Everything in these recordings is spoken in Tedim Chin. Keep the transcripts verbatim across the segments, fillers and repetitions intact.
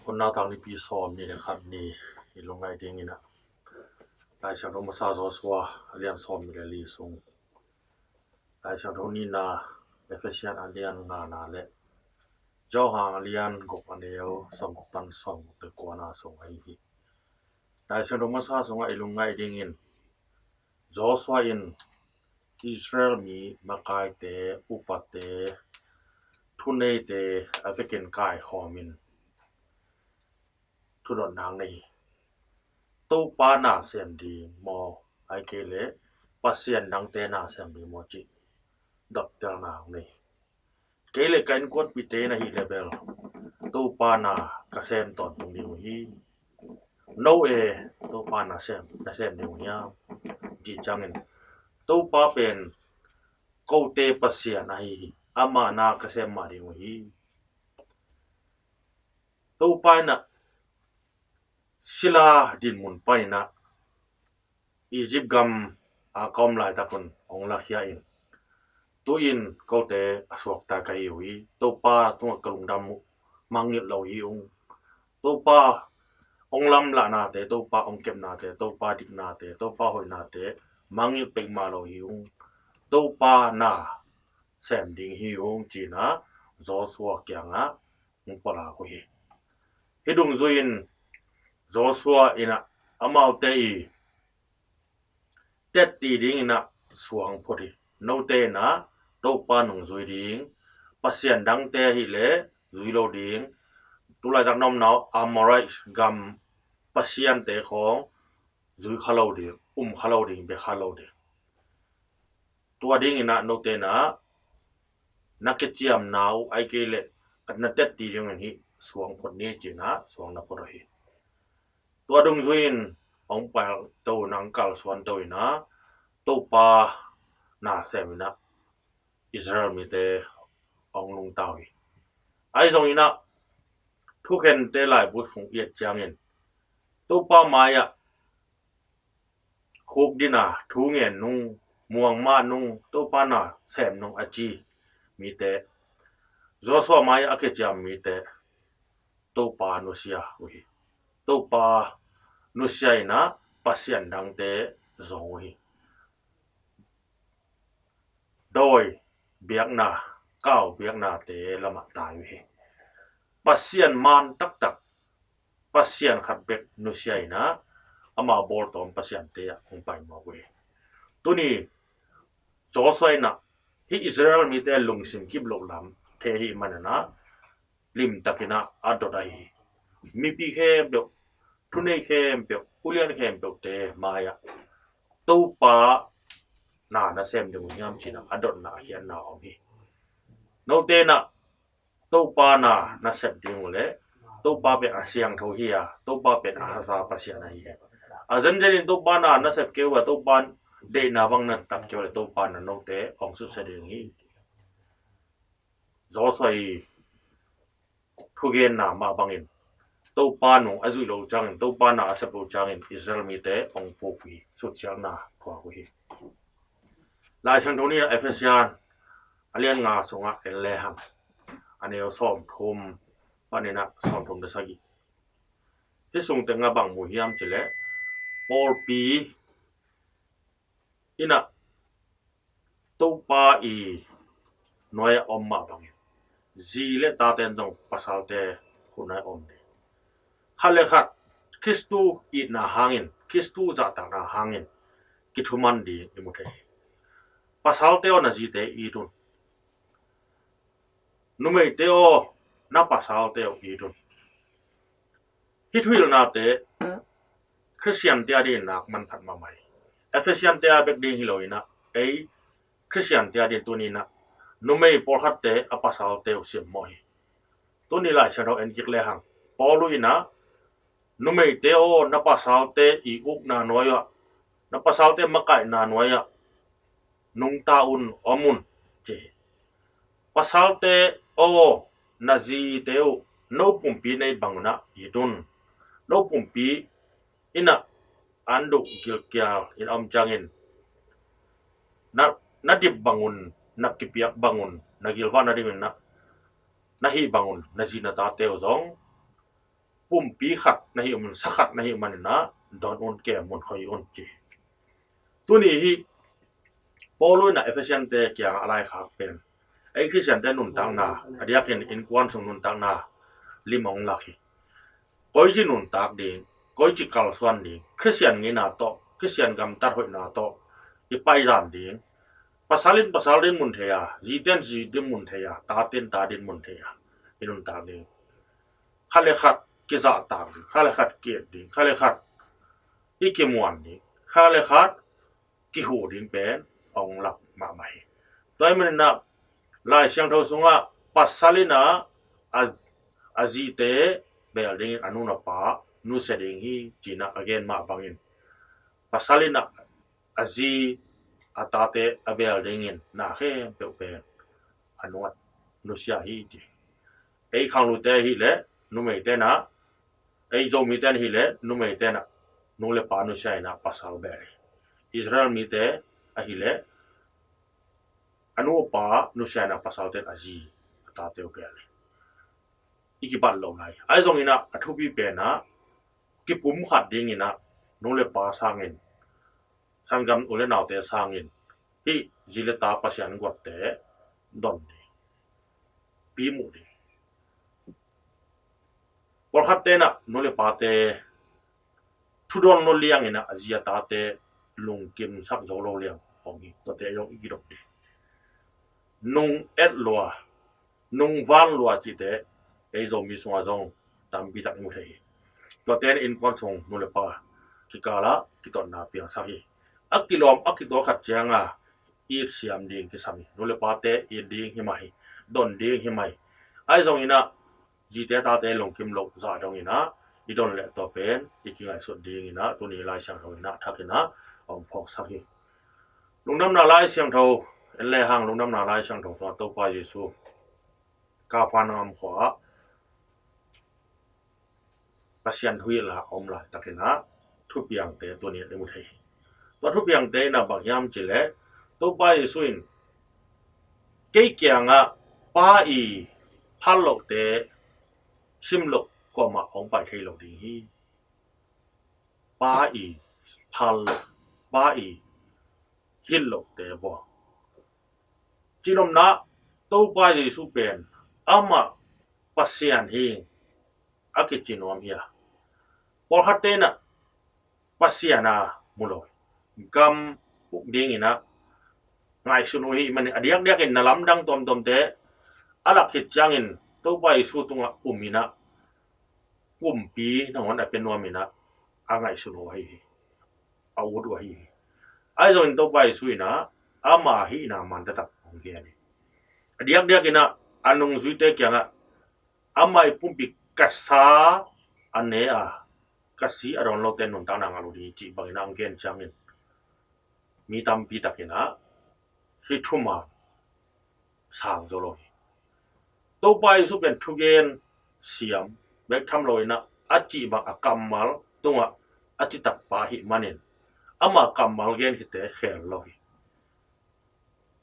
Honna tang nipi sawm ni le khat ni i lungngaih dingin ah, Lai Siangtho masa Joshua a lian sawm ni le li sung, Lai Siangtho nihna Efesian a lian ngana le Johan a lian guk a neu sawmguk pan sawmguk le kuana sung ahi hi. Lai Siangtho masa sungah i lungngaih dingin Joshua in Israel mi makaite, upate, thuneite a vekin kaikhawmin thudotna hong nei hi. Topa na sem ding maw, ahih kei leh pasian dangte na sem ding maw cih dottelna hong nei hi. Kei le ka innkuanpihte in ahih leh bel Topa na ka sem tawntung ding uh hi. No e, Topa na sem, na sem ding uh hiam? Cih ciangin Topa pen kote Pasian ahi hi. Amah na ka sem mah ding uh hi. Topa in ah sila dinmun panin ah Egypt gam a ka om laitak un hong lakhia in, tu-in kote a suakta ka hi uh hi. Topa tungah ka lungdam uh mangngilh lo hi ung. Topa hong lamlahnate, Topa hong kepnate, Topa diknate, Topa hoihnate mangngilh peuhmah lo hi ung. Topa na sem ding hi ung, ci-in ah Joshua kiangah hong pulak uh hi. Hih dungzui-in Joshua in ah amaute i tetti dingin ah suang phut hi. Note in ah Topa nung zui ding, pasian dangte ahih leh zui lo ding, tulaitak na omna uh Amorite gam pasiante khawng zui kha lo ding, um kha lo ding, bia kha lo ding. Tua dingin ah note in ah na kiciamna uh, ahih kei leh na tetti dingin hih suang phut ni, ci-in ah suang na phut uh hi. Tua dungzui-in hong paito in, hong kalsuanto in ah Topa na sem in ah Israel mite hong nungta uh hi. Ahi zongin ah Thukhente laibu sung i et ciangin Topa mai-ah khukdin a thu ngen nung, muang mah nung, Topa na sem nung a ci mite, Joshua mai-ah a kiciam mite Topa nusia uh hi. Topa nusia in ah pasian dangte zong uh hi. Dawi biakna, kau biaknate lamah tai uh hi. Pasian man taktak, Pasian khat bek nusia in ah ama bawltawm pasiante ah hong pai mawk uh hi. Tuni Joshua in ah hih Israel mite lungsim kip loh lam thei ahih manin ah limtakin ah a dot ahi hi. Mipi khempeuh, thunei khempeuh, ulian khempeuhte mai-ah Topa na na sem ding uh hiam, ci-in ah a dotna, a khiatna om hi. Note in ah Topa na na sep ding uh leh Topa pen a siangtho hi a, Topa pen a haza Pasian ahi hi. A zenzen in Topa na na sep kei uh a, Topa deihna bang na tak kei uh leh Topa na note hong susia ding hi. Joshua i thugenna mah bangin Topa nung a zuih loh ciangin, Topa na a sep loh ciangin Israel mite hong puk uh hi, suksiatna thuak uh hi. Lai Siangtho nihna Efesian a lian nga sungah en lehang, a neu sawmthum panin ah sawmthum le sagih. Hih sung tengah bang mu hiam cih leh, pawlpi in ah Topa i nuai-ah om mah bangin zi le taten zong pasalte hun-ah om ding. Khat le khat Khristu itna hangin, Khristu zahtakna hangin kithuman ding i mu thei hi. Pasalte aw, na zite it un. Numeite aw, na pasalte uh it un. Hih thuhilhnate Khristiante a dingin nak manphat mahmah hi. Efesiante a bek ding hi lo in ah, ei Khristiante a dingin tuni in ah numei pawlkhatte a pasalte uh simmawh hi. Tuni Lai Siangtho en kik lehang, Paul in ah, numeite aw, na pasalte i ukna nuai-ah, na pasalte makaihna nuai-ah nungta un, om un, ci hi. Pasalte aw, na zite uh no pumpi na it bangun ah it un. No pumpi in ah an duk gilkial in a om ciangin na, na dip bangun, na kipiak bangun, na gilvah nadingin na, na hih bangun, na zi na tate uh zong kumpi khat na hih manin, sa khat na hih manin ah don un, kem un, khoi un ci. Tuni hih Paul in ah Efesian te kiangah a laikhak pen ei Khristian te nuntakna, a diakin innkuan sung nuntakna lim hong lak hi. Koici nuntak ding, koici kalsuan ding, Khristian ngeina tawh, Khristian gamtat hoihna tawh i paidan ding, pasal in pasal dinmun thei a, zite in zi dinmun thei a, tate in ta dinmun thei a i nuntak ding. Khat le khat kizahtak ding, khat le khat ki-et ding, khat le khat i kimuan ding, khat le khat kihuh ding pen hong lak mahmah hi. Tua ahih manin ah Lai Siangtho sungah pasal in ah a, a zite bel dingin a nu a pa nusia ding hi ci-in ah a gen mah bangin, pasal in ah a zi a tate a bel dingin na khempeuh pen a nu a nusia hi ci. Ei khanglute ahih leh numeite in ah, ei Zomite in ahih leh numeite in ah nu le pa nusia in ah pasal bel hi. Israel mite ahih leh a nu a pa nusia in ah pasalte in a zi a tate uh bel hi. I kibat loh lai. Ahi zongin ah a thupi pen ah kipumkhat dingin ah nu le pa sangin, sanggam u le naute sangin hih zi le ta Pasian guatte don ding, pi muh ding. Pawlkhatte in ah nu le pate thudon lo liangin ah a zi a tate lungkimsak zo lo liang om hi. Tuate zong i kidop ding. Nung et lua, nung van lua cihte ei Zomi sungah zong tampi tak i mu thei hi. Tuate in innkuan sung nu le pa kikal ah kitotna piangsak hi. A kilawm a kituak khat ciang a it siam ding kisam hi. Nu le pate it ding hi mah hi. Don ding hi mah hi. Ahi zongin ah zite tate lungkim loh zah dongin ah i don leh tua pen i kingaihsut dingin ah tuni Lai Siangtho in ah thakin ah hong phawksak hi. Lungdamna Lai Siangtho en lehang, Lungdamna Lai Siangtho sungah Topa Jesu Kapernaum khua ah Pasian thuhilh a om laitakin ah thupiangte tuni i mu thei hi. Tua thupiangte in ah bang hiam cih leh, Topa Jesu in kei kiangah Pa ii phal lohte sim loh kuamah hong pai thei lo ding hi. Pa ii phal loh, Pa ii hilh lohte buang. Cihnopna, Topa Jesu pen amah Pasian hi a kici nuam hi a, pawlkhatte in ah Pasian a mu lo hi. Gam uk dingin ah ngaihsun uh ahih manin a diakdiakin na lamdang tuamtuamte a lak khit ciangin Topa Jesu tungah um in ah kumpi nangawn a pia nuam in ah a ngaihsun uh ahi hi. A ut uh ahi hi. Ahi zongin Topa Jesu in ah ama hihna man taktak hong gen hi. A diakdiakin ah a nungzuite kiangah ama ii pumpi ka sa a ne a, ka si a dawn lote nuntakna ngah lo ding hi cih bangin ah hong gen ciangin mi tampi takin ah hih thuman sang zo lo hi. Topa Jesu pen thugen siam bek tham loin ah a cih bang a kammal tungah a citak pa ahih manin ama kammal gen khit teh khel lo hi.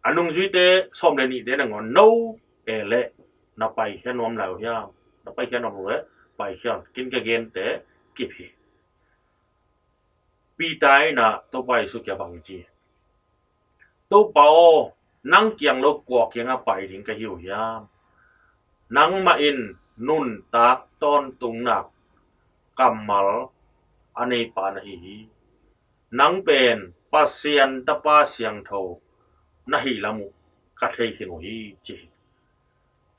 A nungzuite sawm le nihte nangawn no e leh na paikhia nuam lai uh hiam? Na paikhia nuam lo leh paikhia un, ken ka gente kip hi. Peter in ah Topa Jesu kiang bang ci? Topa aw, nang kiang lo kua kiangah pai ding ka hi uh hiam? Nangmah in nuntak tawntungnak kammal a neipa na hi hi. Nang pen Pasian Tapa siangtho na hih lam uh ka thei khin uh hi, ci hi.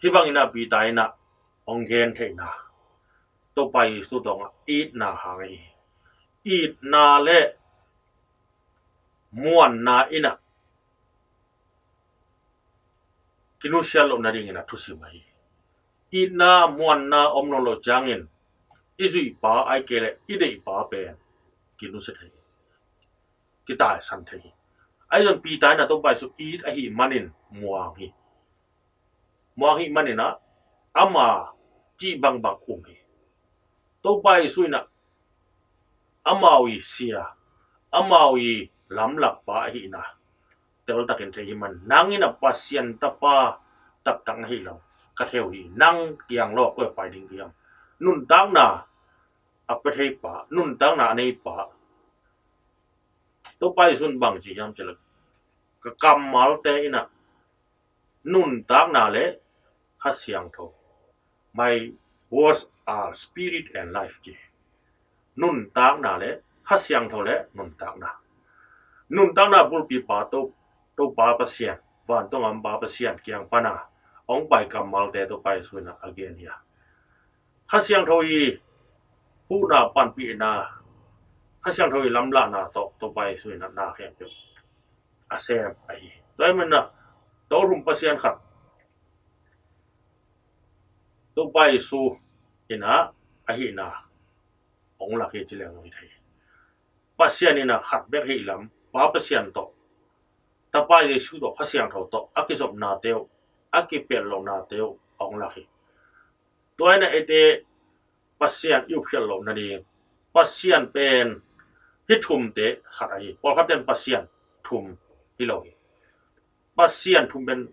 Hih bangin ah Peter in ah hong gen theihna, Topa Jesu tungah itna hang ahi hi. Itna le muanna in ah kinusiat loh nadingin ah thusim ahi hi. Itna muanna om nawn loh ciangin i zuihpa ahih kei leh i deihpa pen kinusia thei hi, kitaisan thei hi. Ahi zongin Peter in ah Topa Jesu it ahih manin muang hi. Muang ahih manin ah ama cih bangbang um hi. Topa Jesu in ah amau ii sia, amau ii lamlakpa ahihna teltakin thei ahih manin, nang in ah Pasian Tapa taktak na hih lam ka thei uh hi. Nang kiang lo kua pai ding ka hiam? Nuntakna a pia thei pa, nuntakna a nei pa, Topa Jesu in bang ci hiam cih leh, ka kammalte in ah nuntakna le Kha Siangtho, "My words are spirit and life," ci. Nuntakna le Kha Siangtho le nuntakna. Nuntakna bulpi pa To, Topa Pasian, vantung a om Pa Pasian kiang pan a hong pai kammalte Topa Jesu in ah a gen hi a. Kha Siangtho i huhna, panpihna, Kha Siangtho i lamlahna tawh Topa Jesu in ah na khempeuh a sem ahi. Tua ahih manin ah, Topa Pasian khat, Topa Jesu in ah a hihna hong lak hi ci leng hi thei. Pasian in ah khat bek hi lam, Pa Pasian tawh, Tapa Jesu tawh, Kha Siangtho tawh a kizopnate uh, a kipial lohnate uh hong lak hi. Tua in ah eite Pasian i upkhial loh nading, Pasian pen hih thumte khat ahi. Pawlkhat ten Pasian thum hi lo hi. Pasian thum pen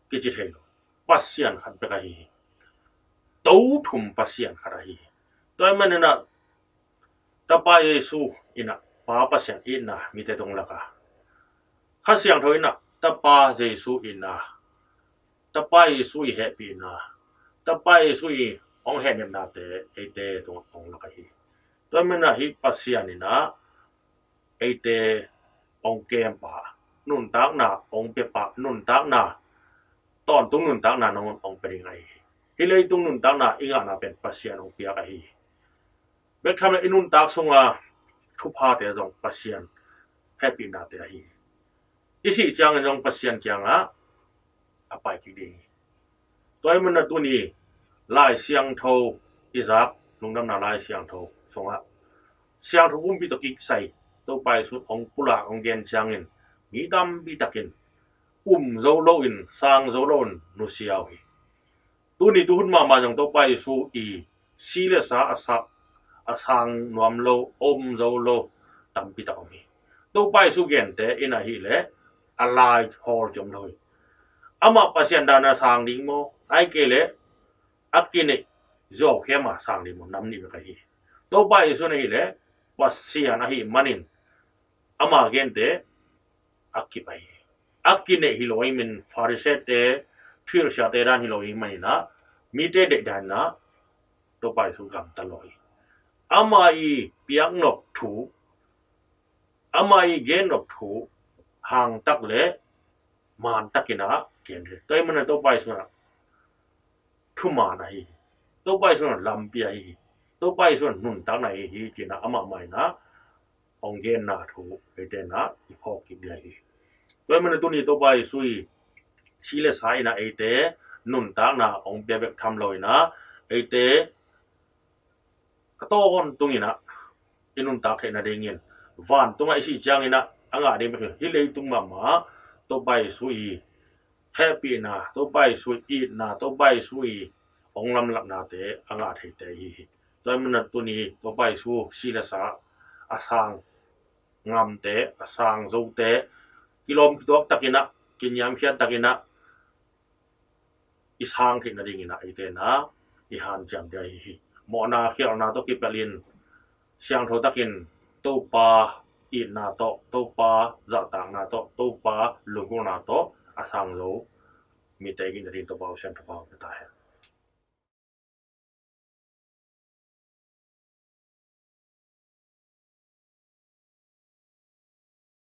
kici thei lo. Pasian khat bek ahi hi. To thum Pasian khat ahi hi. Tua ahih manin ah Tapa Jesu in ah Pa Pasian itna mite tung lak a, Kha Siangtho in ah Tapa Jesu itna, Tapa Jesu i hehpihna, Tapa Jesu i hong hehnepnate eite tung hong lak ahi. Tua ahih manin ah hih Pasian in ah eite hong kempa, nuntakna hong piapa, nuntakna, tawntung nuntakna nangawn hong pia ding ahi hi. Hih leitung nuntakna i ngahna pen Pasian hong piak ahi hi. Bek tham le i nuntak sunga thuphate zong Pasian hehpihnate ahi hi. I sih ciangin zong Pasian kiangah a pai kik ding hi. Tua ahih manin ah tuni Lai Siangtho i zak, Lungdamna Lai Siangtho sungah Siangtho Pumpi tawh kisai Topa Jesu in hong pulak, hong gen ciangin mi tampi takin um zo loin, sang zo loin nusia uh hi. Tuni tuhun mahmah zong Topa Jesu i si le sa a sak, a sang nuam lo, om zo lo tampi tak om hi. Topa Jesu gente in ahih leh a lai hawl ci om lo hi. Amah Pasian dan a sang ding maw, ahih kei leh a kineih zawkhiam a sang ding maw, nam nih bek ahi hi. Topa Jesu in ahih leh Pasian ahih manin ama gente a kipai hi. A kineih hi lo ahih manin, Pharisee-te, thuhilhsiate dan hi lo ahih manin ah, mite deih dan in ah Topa Jesu gamta lo hi. Ama i piaknop thu, ama i gennop thu hangtak le mantakin ah gen hi. Tua ahih manin ah Topa Jesu in ah thuman ahi hi. Topa Jesu in ah lampi ahi hi. Topa Jesu in ah nuntakna ahi hi, ci-in ah amah mah in ah hong genna thu eite in ah i phawk kik ding ahi hi. Tua ahih manin ah tuni Topa Jesu i si le sa in ah eite nuntakna hong pia bek tham lo in ah, eite a tawntung in ah i nuntak theih nadingin, vantungah i sih ciangin ah a ngah ding bek hi lo, hih leitung mahmah Topa Jesu i hehpihna, Topa Jesu i itna, Topa Jesu i hong lamlaknate a ngah theite ahi hi. Tua ahih manin ah tuni Topa Jesu si le sa a sang ngamte, a sang zote, kilawm kituak takin ah, kiniamkhiat takin ah i sang theih nadingin ah eite in ah i hanciam ding ahi hi. Mawhna khialhna tawh kipelhin siangtho takin Topa itna tawh, Topa zahtakna tawh, Topa lunggulhna tawh a sang zo mite i hih nading Topa Pasian in thupha hong pia ta hen.